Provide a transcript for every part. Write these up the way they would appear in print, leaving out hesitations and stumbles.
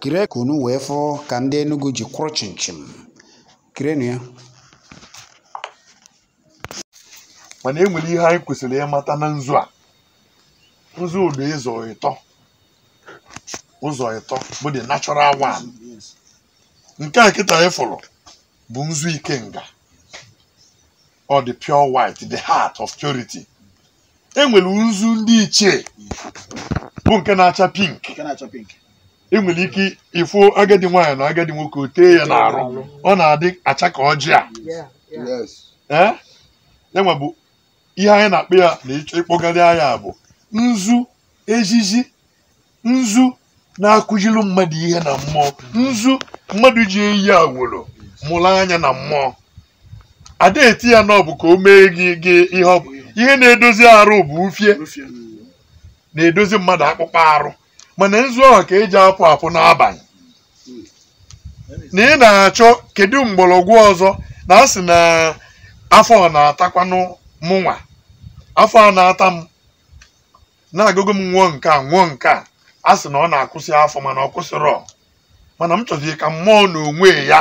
Kirie ka unu wee fụ ka ndị Enugu ji kwụrụ chimchim. Kirienụ ya. Mana e nwere ihe anyị kwesịrị ịmata na nzu a. Nzu ụdị ụzọ ịtọ. Ụzọ ịtọ bụ the natural one. Nke a kịta ị fụrụ bụ nzu ikenga. Or the pure white, the heart of purity. E nwere nzu ndị ichie bụ nke na-acha pink. E nwere ike ịfụ agadi nwaanyị na agadi nwoke o tee ya n'arụ. Ọ na-adị acha ka ọjị a. Ee? Ya bụ ihe anyị na-akpọ ya na ịkpọgharị anya bụ nzu ejiji, nzu na-akụziri mmadụ ihe na mmụọ, nzu mmadụ ji eyi awolo mụrụ anya na mmụọ. Ada eti ya na ọ bụ ka o mee gị ihe ọ bụ ihe na-edozi arụ bụ ufie na-edozi mmadụ akpụkpọ arụ, mana nzu ahụ ka eji apụ apụ n'abalị. Na ị na-achọ kedu mgbọrọgwụ ọzọ na asị na afọ ọ na-atakwanụ mụnwa, afọ a na-ata m na-agụgụ m nwụọ nke a nwụọ nke a, a sị na ọ na-akwụsị afọ mana ọ kwụsịrọ. Mana m chọziri ka mmụọ na onwe ya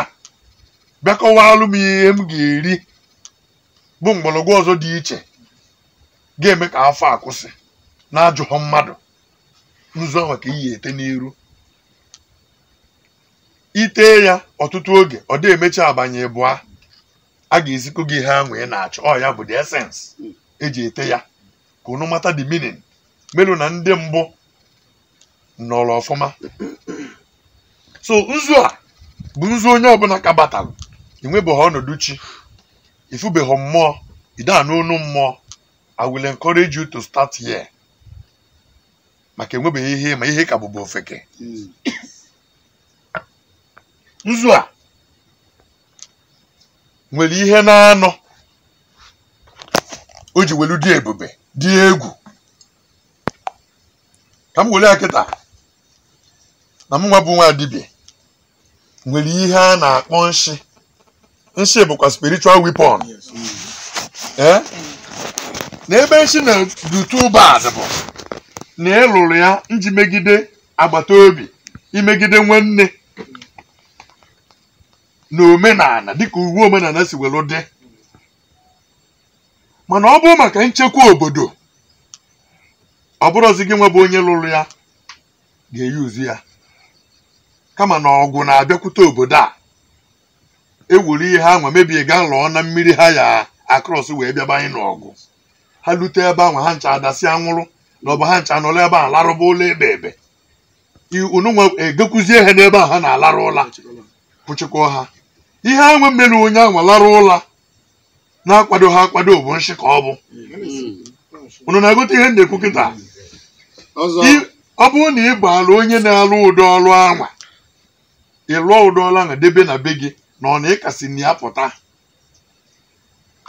bịakọwalụ m ihe m ga-eri bụ mgbọrọgwụ ọzọ dị iche ga-eme ka afọ akwụsị na-ajụghọ mmadụ. Nzu ahụ ka iyi ete n'iru, itee ya ọtụtụ oge ọ dị emecha abanye bụa a ga-ezikọ gị ihe ahụ ị na-achọ. Ọ ya bụ the essence eji ete ya ka unu mata the meaning melu na ndị mbụ nọrọ ọfụma. So nzu a bụ nzu onye ọbụla ka batalụ enwebeghị ọnọdụ chi, ifubeghị mmụọ, ide anụ mmụọ. I will encourage you to start here maka enwebeghị ihe ma ihe ka bụbu ofeke. Nzu a nwere ihe na-anọ o ji welu dị ebube dị egwu. Ka m were ya kịta na m nwa bụ nwa dibịa nwere ihe a na-akpọ nshi. Nshi bụkwa spiritual weapon. Ee, na ebe nshi na too bad bụ na ịlụrụ ya nji megide agbata obi, imegide nwanne na omenala dịka uwe omenala si welu dị. Mana ọ bụrụ maka nchekwa obodo, ọ bụrụzi gị nwa bụ onye lụrụ ya ga-eyuzu ya, kama na ọgwụ na-abịakwute obodo a ewuru ihe anwa mebie gaa lụọ na mmiri ha ya akrọs wee bịaba anyị n'ọgụ. Ha lute ebe anwa ha ncha adasị anwụrụ na ọ bụ ha ncha nọrọ ebe a larụba ụlọ ebe ebe unu nwa egekwuzie ha n'ebe a ha na-alarụ ụla kwụchikwa ha. Ihe anwa mere onye anwa larụ ụla na-akwado ha akwado bụ nshi ka ọ bụ. Unu na-agote ihe na-ekwu kịta? Ọ bụrụ na ị baala onye na-alụ ụdọ ọrụ anwa, ị lụọ ụdọ ọrụ anwa debe na be gị na ọ na ịkasị na ya pụta,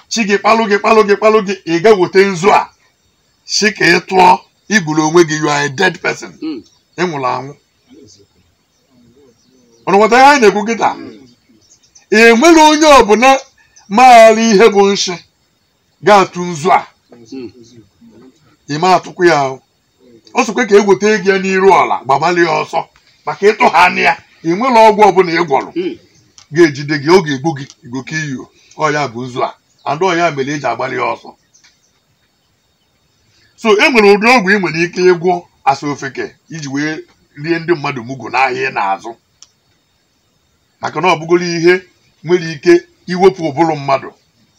chi gị kpalụ gị kpalụ gị kpalụ gị, ị ga weta nzu a si ka ị tụọ igburu onwe gị. You are a dead person. Ị nwụrụ anwụ. Unu nweta ihe anyị na-ekwu kịta? E nwere onye ọbụla maara ihe bụ nshi ga-atụ nzu a, ime atụkwu ya ahụ. Ọ sịkwa ka eweta ego ya n'iru ọla gbabalị ya ọsọ maka ịtụ ha anya ya. Ị nwere ọgwụ ọbụla ị gwọrọ ga-ejide gị, ọ ga-egbu gị igoke iyo. Ọ ya bụ nzu a and ọ ya mere eji agbalị ya ọsọ. So e nwere ụdị ọgwụ ị nwere ike ịgwọ asa ofeke iji wee rie ndị mmadụ mugu n'ahịa ị na-azụ, maka na ọ bụgoro ihe nwere ike iwepụ ụbụrụ mmadụ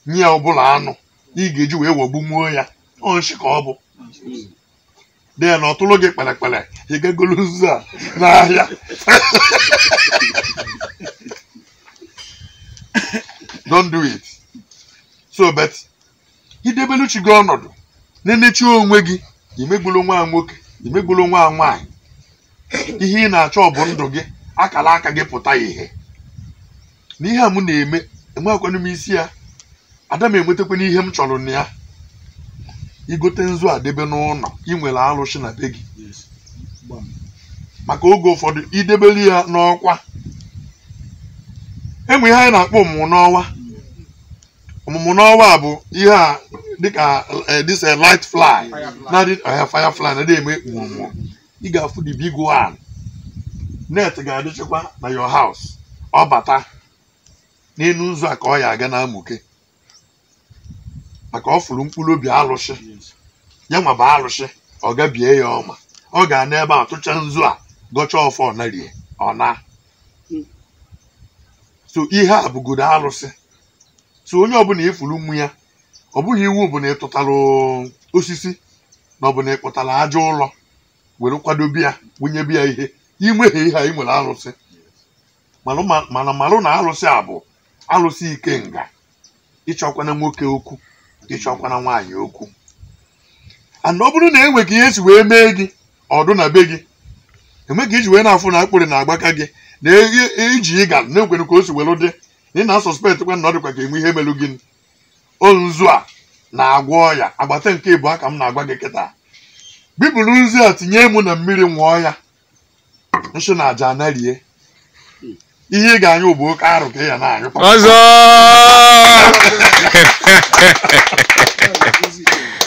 nye ya ụbụrụ anụ ị ga-eji wee wọgbu nwuo ya. Ọ nshi ka ọ bụ dị ya na ọtụrụ gị kpere ị gagolo nzu a n'ahịa. Don't do it. So but idebeluchi gị ọnọdụ na-enechi onwe gị, imegbulu nwa nwoke, imegbulu nwa nwaanyị. Ihe ị na-achọ bụ ndụ gị, akara aka gị pụta ihe. Na ihe a m na-eme enwekwanụ m isi ya, ada m enwetakwana ihe m chọrọ na ya. Igote nzu a debe n'ụlọ, ị nwere arụsị na be gị. Maka oge ụfọdụ idebeli ya n'ọkwa. Enwe ihe anyị na-akpọ ọmụmụ n'ọnwa. Ọmụmụ n'ọnwa bụ ihe a dịka this light fly na-adị firefly na-adị eme nwụọ. Ị ga-afụ the big one. Net ga-adịchekwa na your house. Ọ bata n'elu nzu a ka ọ ya aga na-amụke maka ọ fụrụ mkpụrụ obi alụsị ya nwa bụ alụsị ọ gabie ya ọma ọ ga n'ebe a tụcha nzu a gọcha ọfọ ọ narie ọ na. So ihe a bụgodo alụsị. So onye ọbụla ifuru nwa ya, ọ bụghị iwu bụ na ịtụtara osisi na ọ bụ na ịkpụtara aja ụlọ were kwadobe ya wụnyebe ya ihe inweghe ihe a ị nwere alụsị. Mana malụ na alụsị a bụ alụsị ikenga. Ịchọkwana nwoke okwu, ịchọkwana nwaanyị okwu. And ọ bụrụ na enwe ka ihe si wee mee gị ọdụ na be gị, enwe ka iji wee na-afụ na akpụrị na-agbaka gị na iji ịga na-ekwere ka o si were dị na ị na-asọspekt kwa na ọ dịkwa ka enwe ihe melụ gị. O nzu a na-agwọ ọya agbata nke ịbụọ ka m na-agwa gị kịta. Bibụlụ nzu a tinye mụ na mmiri nwụọ ya, nshi na aja anarie. Ihe ị ga-anyụ bụ oke arụ ka ị ya na-anyụ. Ọzọ.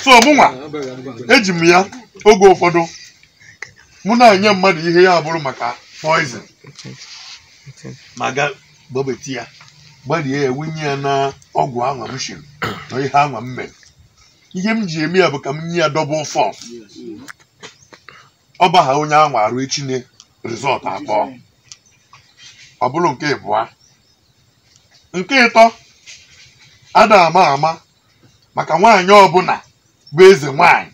So mụnwa eji m ya oge ụfọdụ mụ na-enye mmadụ ihe ya bụrụ maka poison ma ga gbabeti ya gbarie ya wunye ya na ọgwụ anwa m shiri na ihe anwa m mere. Ihe m ji eme ya bụ ka m nye ya double force. Ọ bagha onye anwa arụ echi ne result akpọ. Ọ bụrụ nke ịbụa. Nke ịtọ ada ama ama maka nwaanyị ọbụla bụ eze nwaanyị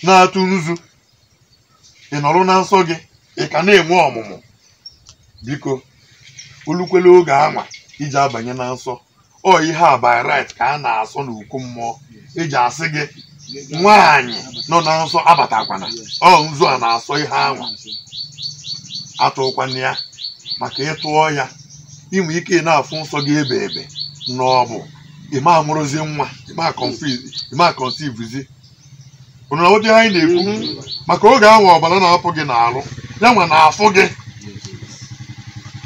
na-atụ nzu, ị nọrọ na nsọ gị ị ka na-enwe ọmụmụ, biko olukwele oge anwa iji abanye na nsọ. Ọ ihe a by right ka a na-asọ n'ukwu mmụọ eji asị gị nwaanyị nọ na nsọ abatakwana. Ọ nzu a na-asọ ihe anwa atụkwana ya maka ịtụọ ya inwe ike na-afụ nsọ gị ebe ebe na ọ bụ ịma amụrụzi nwa ịma kọnsivuzi. Unu na-aghọta ihe anyị na-ekwu? Maka oge anwa ọbara na-apụ gị n'alụ ya nwa na-afụ gị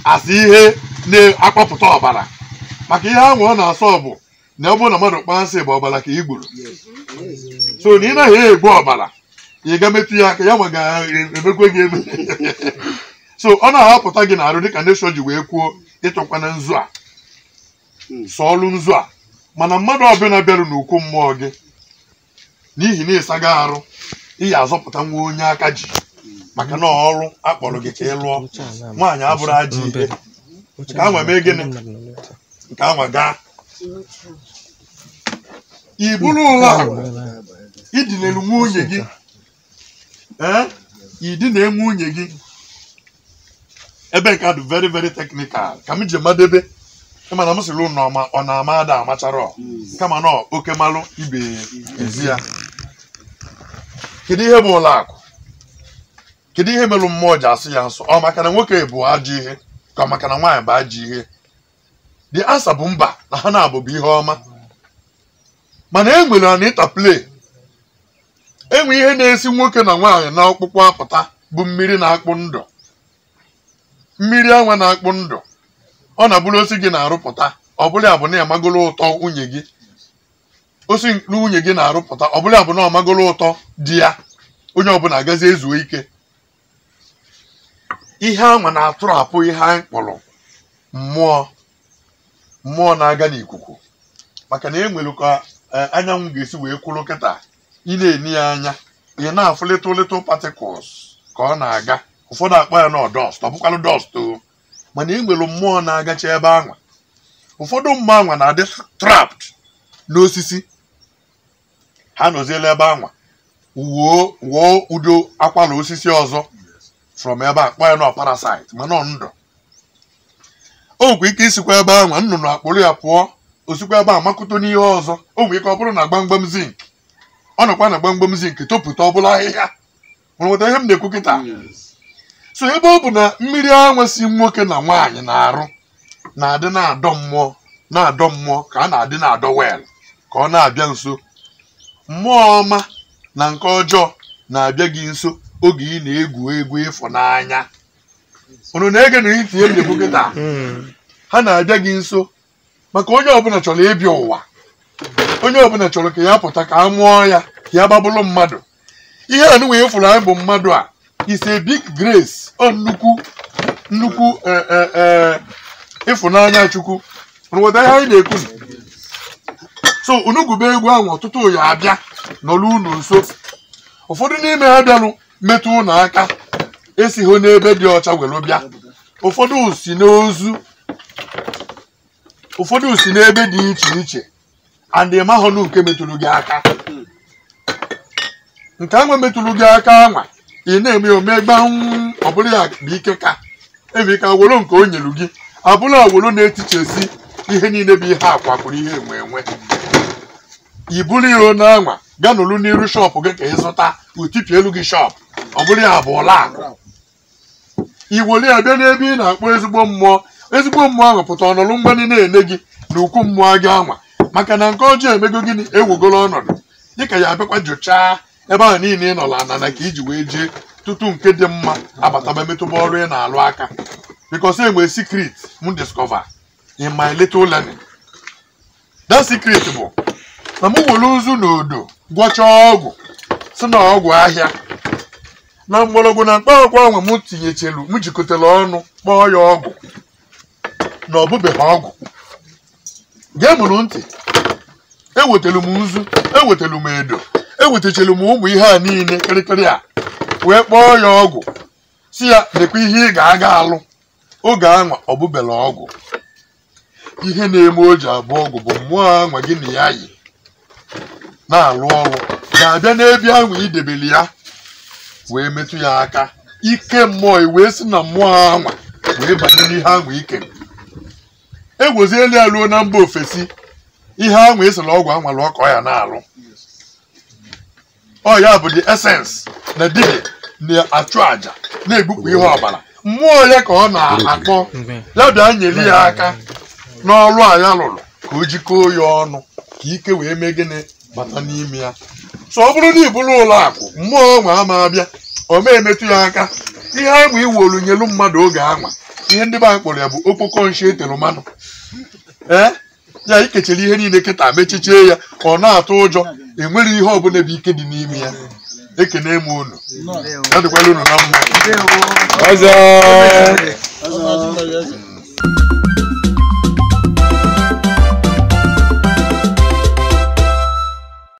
asị ihe na-akpọpụta ọbara maka ihe anwa ọ na-asọ bụ na ọ bụrụ na mmadụ kpaa nsị bụ ọbara ka i gburu. So na ị naghị egbu ọbara ị ga metụ ya aka ya nwa ga-emekwe gị eme. So ọ na-ahapụta gị n'arụ dịka neshọn ji wee kwuo ịtụkwana nzu a sọọlụ nzu a. Mana mmadụ ọbụla bịarụ n'ukwu mmụọ gị n'ihi na ịsaga arụ ị ya azọpụta nwa onye aka ji maka na ọrụ akpọrọ gị ka ị lụọ. Nwaanyị abụrụ ajọ ihe nke anwa mee gịnị nke anwa gaa i buru ụlọ akụ idinelu nwunye gị idina nwunye gị ebe nke a dị very very technical ka m ji madebe mana m sịrị ụnụ ọ na-ama ada amachara kama na oke malụ ibe ezi ya. Kedu ihe bụ ụlọ akụ? Kedu ihe melụ mmụọ ji asụ ya nsọ? Ọ maka na nwoke bụ ajọ ihe ka ọ maka na nwaanyị bụ ajọ ihe? The answer bụ mba, na ha na-abụbụ ihe ọma. Mana e nwere an interplay. Enwe ihe na-esi nwoke na nwaanyị na ọkpụkpụ apụta bụ mmiri na-akpụ ndụ. Mmiri anwa na-akpụ ndụ ọ na-abụrụ osi gị na-arụpụta ọ bụla ya bụ na amagolo ụtọ nwunye gị, osi nwunye gị na-arụpụta ọ bụla ya bụ na ọmagolo ụtọ di ya, onye ọbụla agazi ezuo ike. Ihe anwa na-atụrapụ ihe anyị kpọrọ mmụọ, mmụọ na-aga n'ikuku maka na e nwere ka anyanwụ ga-esi wee kwụrụ kịta ị na-eni ya anya ị na-afụ little little particles ka ọ na-aga. Ụfọdụ akpọ ya na dust, ọ bụkwalụ dust o, mana e nwere mmụọ na-agacha ebe anwa. Ụfọdụ mmụọ anwa na-adị trapped n'osisi, ha nọziela ebe anwa wuo udo akwara osisi ọzọ from ebe a kpọ ya na parasite mana ọ ndụ. O nwekwa ike isikwa ebe anwa nnụnụ akpụrụ ya pụọ, osikwa ebe a makụto n'ihe ọzọ. O nwere ike ọ bụrụ na gbamgbam zinc, ọ nọkwa na gbamgbam zinc topụta ọ bụla ahịhịa. Nwere ihe m na-ekwu kịta? So ebe ọ bụ na mmiri anwa si nwoke na nwaanyị na-arụ na-adị na-adọ mmụọ na-adọ mmụọ ka a na-adị na-adọ wel ka ọ na-abịa nso. Mmụọ ọma na nke ọjọọ na-abịa gị nso oge ị na-egwu egwu ịfụnanya. Unu na-ege na itinye m na-ekwu kịta? Ha na-abịa gị nso maka onye ọbụla chọrọ ịbịa ụwa, onye ọbụla chọrọ ka ya pụta ka a mụọ ya ka ya gbabụrụ mmadụ. Ihe a nụnwe ịfụrụ anyị bụ mmadụ a is a big grace, ọ nnukwu Nnukwu ịfụnanya Chukwu nweta ihe anyị na-ekwu. So unu gụba egwu ahụ ọtụtụ ya abịa nọrọ unu nso. Ụfọdụ n'ime ha bịanụ metụ unu aka esighị n'ebe dị ọcha were bịa. Ụfọdụ si n'ozu, ụfọdụ si n'ebe dị iche iche and ịmahụnụ nke metụrụ gị aka. Nke anwa metụrụ gị aka anwa ị na-eme omegbanwụ ọ bụrụ ya bụ ike ka ebe ike awolo nke o nyelu gị abụrụ awolo na-etichesi ihe niile bụ ihe akwa kwuru ihe enwe enwe. I buru ya onu anwa gaa nụrụ n'iru shọpụ gị ka ị zụta utipụ elu gị shọpụ ọ bụrụ ya bụ ụlọ akụ. I were ya bịa n'ebe ị na-akpọ ezigbo mmụọ, ezigbo mmụọ ahụ pụta ọnọlụ mgbani na-ene gị na ukwu mmụọ gị anwa maka na nke ọjọọ emego gịnị ewegoro ọnọdụ dịka ya abịakwa jụchaa ebe ahụ niile ị nọrọ ana na ka iji wee jee tutu nke dị mma abataba metụba ọrụ ị na-alụ aka. Because enwere secret m discover in my little learning. That secret bụ na m were nzu na odo gwọchaa ọgwụ si na ọgwụ ahịa na mgbọrọgwụ na mkpa akwụkwọ ahụ m tinyechelu m jikọtara ọnụ kpọọ ya ọgwụ na ọ bụbeghị ọgwụ. Gee mụrụ ntị, ewetelu m nzu, ewetelu m edo, ewetachelu m ụmụ ihe a niile kịrịkịrị a wee kpọọ ya ọgwụ si ya nekwa ihe ị ga-aga alụ. Oge anwa ọ bụbela ọgwụ. Ihe na-eme o ji abụ ọgwụ bụ mmụọ anwa gị na ya yi na-alụ ọrụ ga-abịa n'ebe ahụ idebeli ya wee metụ ya aka ike mmụọ wee si na mmụọ anwa wee banye n'ihe ahụ ike egwozielu ya ruo na mba ofesi ihe ahụ esila ọgwụ anwa lụọ ka ọ ya na-alụ. Ọ ya bụ the essence na dibịa na-achụ àjà na-egbupụ ihe ọbara mmụọ ya ka ọ na-akpọ ya bịa nyeli ya aka n'ọrụ a ya lụrụ ka o jikọọ ya ọnụ ka ike wee mee gịnị bata n'ime ya. So ọ bụrụ na ị bụrụ ụlọ akụ mmụọ ọnwa ama abịa ọ ma emetụ ya aka. Ihe anwa iwolu nyelu mmadụ oge anwa ihe ndị be anyị kpọrọ ya bụ okpoko nshi etere mmanụ. Ee ya ikechara ihe niile kịta mechichie ya ọ na-atụ ụjọ enwere ihe ọbụla bụ ike dị n'ime ya. Ekene m unu, ya dịkwala unu na mma. Ọzọ.